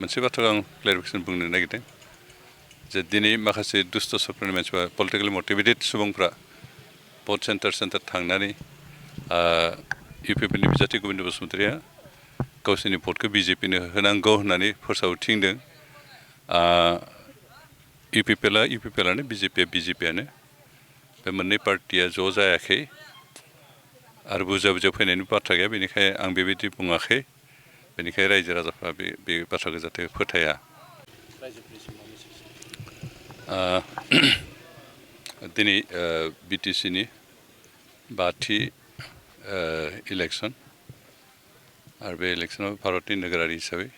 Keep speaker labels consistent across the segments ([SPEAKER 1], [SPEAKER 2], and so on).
[SPEAKER 1] मोनसे बाथ्रा आं क्लेरिफिकेसन बुंनो नागिरदों जे दिनै माखासे दुष्ट चक्रनि मानसिफ्रा पलिटिकेलि मटिभेटेड सुबुंफ्रा भट सेन्टार थांनानै इउपिपिनि बिजाथि गोविन्द बसुमतारिया गावसोरनि भटखौ बिजेपिनो होनांगौ होननानै फोसावथिंदों। इउपिपिएलानो बिजेपियानो बे मोननै पार्टिया ज' जायाखै आरो बुजा फैनायनि बाथ्रा गैया। बेनिखायनो आं बेबायदि बुङाखै। बेनिखायनो रायजो राजाफ्रा बे बाथ्राखौ जाहाथे फोथाया। दिनै बिटिसिनि बाथि इलेक्सन आरो बे इलेक्सनाव भारतनि नोगोरारि हिसाबै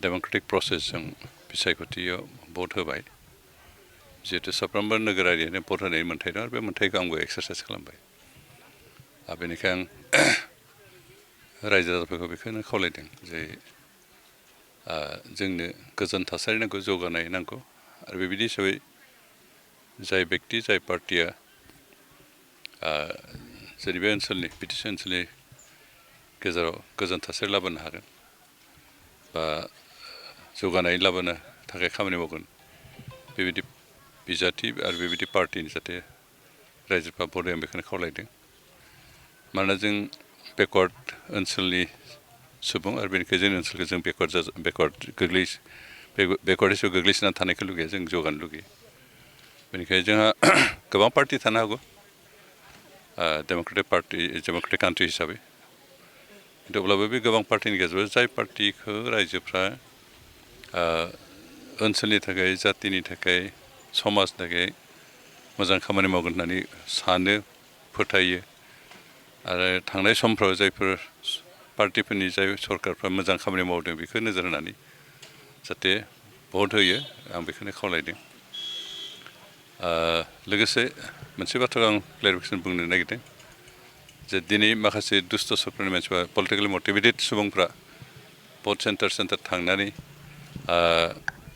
[SPEAKER 1] डेम'क्रेटिक प्रसेसजों बिसायख'थियाव भट होबाय। जिहेतु साफ्रोमबो नोगोरारियानो भट होनायनि मोन्थाय दं आरो बे मोन्थायखौ आंबो एक्सारसाइज खालामबाय। बेनिखायनो आं रायजो राजाफोरखौ बेखौनो खावलायदों जे जोंनो गोजोन थासारि नांगौ, जौगानाय नांगौ आरो बेबायदि हिसाबै जाय बेक्ति जाय पार्टिया जोंनि बे ओनसोलनि बिटिसि ओनसोलनि गेजेराव गोजोन थासारि लाबोनो हागोन बा जौगानाय लाबोनो थाखाय खामानि मावगोन बेबायदि बिजाथि आरो बेबायदि पार्टिनि जाहाथे रायजोफ्रा भट होयो आं बेखौनो खावलायदों। मानोना जों बेकवार्ड ओनसोलनि सुबुं आरो बेनिखायनो जोंनि ओनसोलखौ जों बेकवार्ड हिसाबै गोग्लैसोनानै थानायखौ लुगैया, जों जौगानो लुगैयो। बेनिखायनो जोंहा गोबां पार्टि थानो हागौ डेम'क्रेटिक कान्ट्रि हिसाबै, थेवब्लाबो बे गोबां पार्टिनि गेजेराव जाय पार्टिखौ रायजोफ्रा ओनसोलनि थाखाय, जातिनि थाखाय, समाजनि थाखाय मोजां खामानि मावगोन होननानै सानो, फोथायो आरो थांनाय समफ्राव जायफोर पार्टिफोरनि जाय सरकारफ्रा मोजां खामानि मावदों बेखौ नोजोर होनानै जाहाथे भट होयो आं बेखौनो खावलायदों। लोगोसे मोनसे बाथ्रा आं क्लेरिफिकेसन बुंनो नागिरदों जे दिनै माखासे दुष्ट चक्रनि मानसिफ्रा पलिटिकेलि मटिभेटेड सुबुंफ्रा भट सेन्टार थांनानै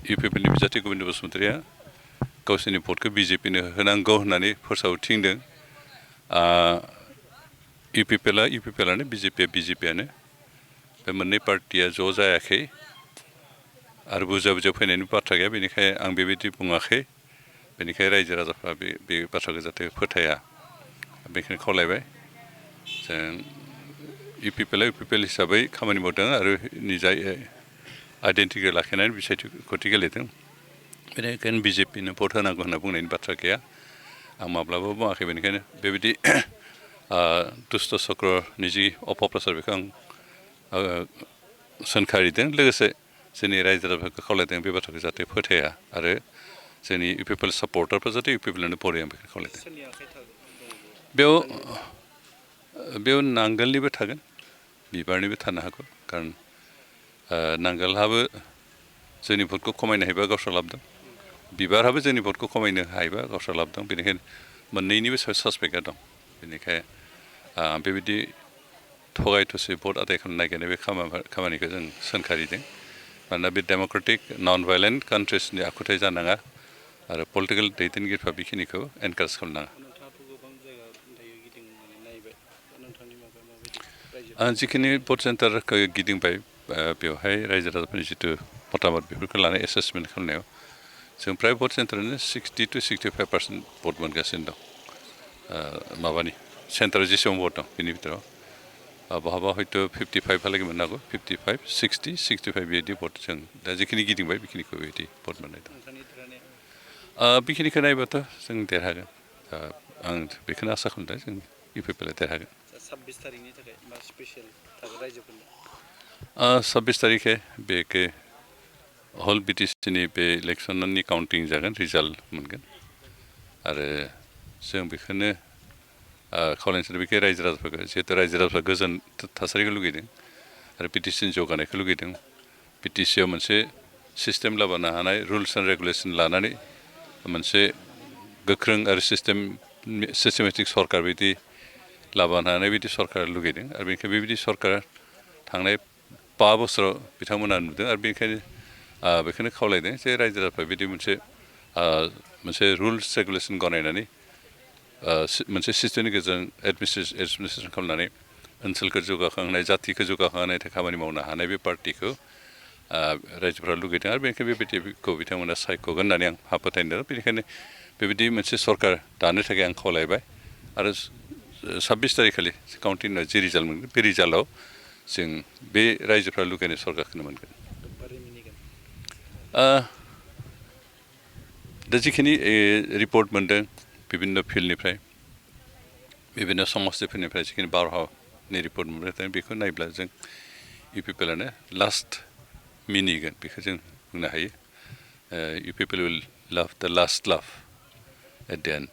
[SPEAKER 1] इउपिपिनि बिजाथि गोविन्द बसुमतारिया गावसोरनि भटखौ बिजेपिनो होनांगौ होननानै फोसावथिंदों। इउपिपिएलानो बिजेपियानो बे मोननै पार्टिया ज' जायाखै आरो बुजा फैनायनि बाथ्रा गैया। बेनिखायनो आं बेबायदि बुङाखै। बेनिखायनो रायजो राजाफ्रा बे बाथ्राखौ जाहाथे फोथाया बेखौनो खावलायबाय। जों इउपिपिएल हिसाबै खामानि मावदों आरो निजा आइडेन्टिटि लाखिनानै बिसायख'थि गेलेदों। बेनिखायनो बिजेपिनो भट होनांगौ होनना बुंनायनि बाथ्रा गैया। आं माब्लाबाबो बुङाखै। बेनिखायनो बेबायदि दुष्ट चक्रनि जि अपप्रचार बेखौ आं सोंखारिदों। लोगोसे जोंनि रायजो राजाफोरखौ खावलायदों बे बाथ्राखौ जाहाथे फोथाया आरो जोंनि इउपिपिएल सापर्टारफोर जाहाथे इउपिपिएलनो भट होयो आं बेखौ खावलायदों। बेयाव नांगोलनिबो थागोन, बिबारनिबो थानो हागौ। खारन नांगोलहाबो जोंनि भटखौ खमायनो हायोबा गावस्रा लाब दं, बिबारहाबो जोंनि भटखौ खमायनो हायोबा गावस्रा लाब दं। बेनिखायनो मोननैनिबो सासपेक्टआ दं। बेनिखायनो बेबायदि थगाय थसि भट आदाय खालामनो नागिरनाय बे खामानिखौ जों सोंखारिदों। मानोना बे डेम'क्रेटिक नन भायलेन्ट कान्ट्रिसनि आखुथाय जानाङा आरो पलिटिकेल दैदेनगिरिफ्रा बेखिनिखौ एनकारेज खालामनाङा। आं जिखिनि भट सेन्टारखौ गिदिंबाय बेवहाय रायजो राजाफोरनि जिथु मतामत बेफोरखौ लानाय एसेसमेन्ट खालामनायाव जों फ्राय भट सेन्टारानो 60 to 65% भट मोनगासिनो दं। माबानि सेन्टाराव जेसेबां भट दं बेनि बिथोराव बहाबा हयथ' 55हालागै मोननो हागौ। 55, 60, 65 बेबायदि भट जों दा जिखिनि गिदिंबाय बेखिनिखौ बेबायदि भट मोननाय दं। बेखिनिखौ नायबाथ' जों देरहागोन। आं बेखौनो आसा खालामदों जों इउपिपिएलआ देरहागोन।
[SPEAKER 2] 26 तारिखनि थाखाय मा स्पेसियेल थागोन रायजोफोरनो?
[SPEAKER 1] 26 तारिखे बेखौ हल बिटिसिनि बे इलेक्सननि काउन्टिं जागोन, रिजाल्ट मोनगोन आरो जों बेखौनो खावलायनो बेखौ रायजो राजाफोरखौ, जिहेतु रायजो राजाफ्रा गोजोन थासारिखौ लुगैदों आरो बिटिसिनि जौगानायखौ लुगैदों। बिटिसिआव मोनसे सिस्टेम लाबोनो हानाय, रुल्स एन्ड रेगुलेसन लानानै मोनसे गोख्रों आरो सिस्टेमेटिक सरकार बिदि लाबोनो हानाय बायदि सरकार लुगैदों आरो बेनिखायनो बेबायदि सरकार थांनाय 5 बोसोराव बिथांमोना नुदों आरो बेखौनो खावलायदों जे रायजो राजाफ्रा बिदि मोनसे रुल्स रेगुलेसन गनायनानै मोनसे सिस्टेमनि गेजेरजों एडमिनिस्ट्रेसन खालामनानै ओनसोलखौ जौगाखांनाय, जातिखौ जौगाखांहोनाय खामानि मावनो हानाय बे पार्टिखौ रायजोफोरा लुगैदों आरो बेनिखायनो बेबायदिखौ बिथांमोना सायख'गोन होननानै आं फोथायदों दं बेनिखायनो बेबायदि मोनसे सरकार दानो थाखाय आं खावलायबाय आरो 26 तारिखखालि काउन्टिं उनाव जि रिजाल्ट मोनगोन बे रिजाल्टआव जों बे रायजोफ्रा लुगैनाय सरकारखौनो मोनगोन दा जिखिनि रिपर्ट मोनदों बिभिन्न फिल्डनिफ्राय बिभिन्न समस्तिफोरनिफ्राय जिखिनि बारहावानि रिपर्ट मोनदों बेखौ नायब्ला जों इउपिपिएलआनो लास्ट मिनिगोन बेखौ जों बुंनो हायो इउपिपिएल उइल लाभ द लास्ट लाभ एट द एन्ड